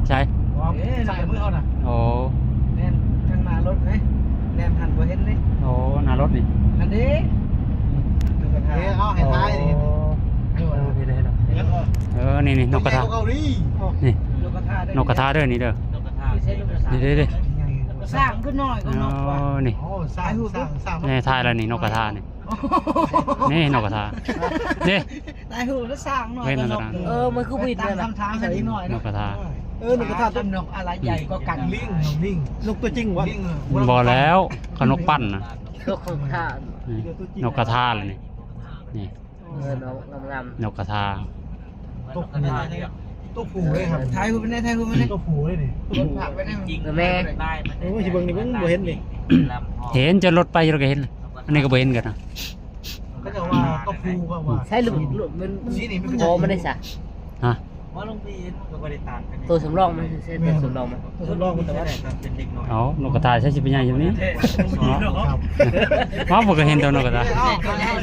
ໃສ? ເອີ ຊ້າຍມືເຮົານະ. ໂອ້ ແລ່ນທາງໜ້າລົດເດ້ ແລ່ນຫັ້ນບໍ່ເຫັນເດ້. ໂອ້ ໜ້າລົດນີ້ ອັນເດ້ ເອີ ເອົາໃຫ້ຖ່າຍນີ້. ໂອ້ ເອີ ນີ້ໆ ເອີ ນີ້ໆ ນົກກະທາ ນີ້ ນົກກະທາເດີ ນີ້ເດີ ນົກກະທາ ນີ້ເດີ ນີ້ເດີ ຊ້າງຄືນ້ອຍກວ່ານົກວ່າ. ນີ້ ໂອ້ ຊ້າງ ຊ້າງ ຊ້າງ ນີ້ ຖ່າຍແລ້ວນີ້ ນົກກະທານີ້ ນີ້ນົກກະທາ ນີ້ ຖ່າຍຮູບແລ້ວຊ້າງນ້ອຍກວ່ານົກ. ເອີ ມັນຄືບິນນັ້ນນະ ຕັ້ງຄຳຖາມໃຫ້ເດັກນ້ອຍ ນົກກະທາ. ເອີ ນົກກະທາ ກັບນົກອາໄລໃຫຍ່ກວ່າກັນ? ລິງ ລິງ ນົກຕົວຈິງວະ? ບໍ່ແລ້ວ ເຂົານົກປັ້ນນະ ນົກຂອງຂ້າ ນີ້ ນົກກະທາລະນີ້ ນີ້ ເອີ ນົກງາມໆ ນົກກະທາ ຕົວຜູ້ ຕົວຜູ້ເດ້ຄັບ ຖ່າຍຮູບໄປແດ່ ຖ່າຍຮູບໄປແດ່ ຕົວຜູ້ເດ້ນີ້ ເອີ ແມ່ ໂອ້ຍ ຊິເບິ່ງນີ້ ເບິ່ງບໍ່ເຫັນນີ້ ເຫັນ ຈອດລົດໄປ ເຮົາກໍເຫັນ ອັນນີ້ກໍບໍ່ເຫັນກັນນະ. ເຂົາເຈົ້າວ່າຕົວຜູ້ ເຂົາວ່າ ໃຊ້ລະບົບ ມັນ ນີ້ ມັນ ມັນ ບໍ່ ມັນໄດ້ຊະ ຮະ ວ່າລົງໄປເຫັນ ມັນກໍບໍ່ໄດ້ຕ່າງກັນ ໂຕສຳລອງມັນ ໃຊ້ໂຕສຳລອງມັນ ໂຕສຳລອງມັນ ແຕ່ວ່າເປັນເດັກນ້ອຍ. ເອົາ ນົກກະທາໃຊ້ຊິໄປໃຫຍ່ຢູ່ນີ້ເນາະ ມາບໍ່ເຄີຍເຫັນໂຕນົກກະທາ. ໂ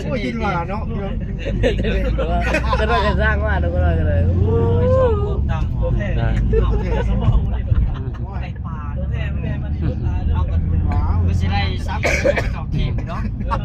ອ້ຍ ຄິດວ່າເນາະ ກໍໄດ້ກໍສ້າງວ່າ ກໍໄດ້ກໍໄດ້. ໂອ້ຍ ໄປປ່າແທ້ໆ ມັນຢູ່ປ່າເນາະ ມັນຊິໄດ້ສາມສິບເຈົ້າທີ່ເນາະ.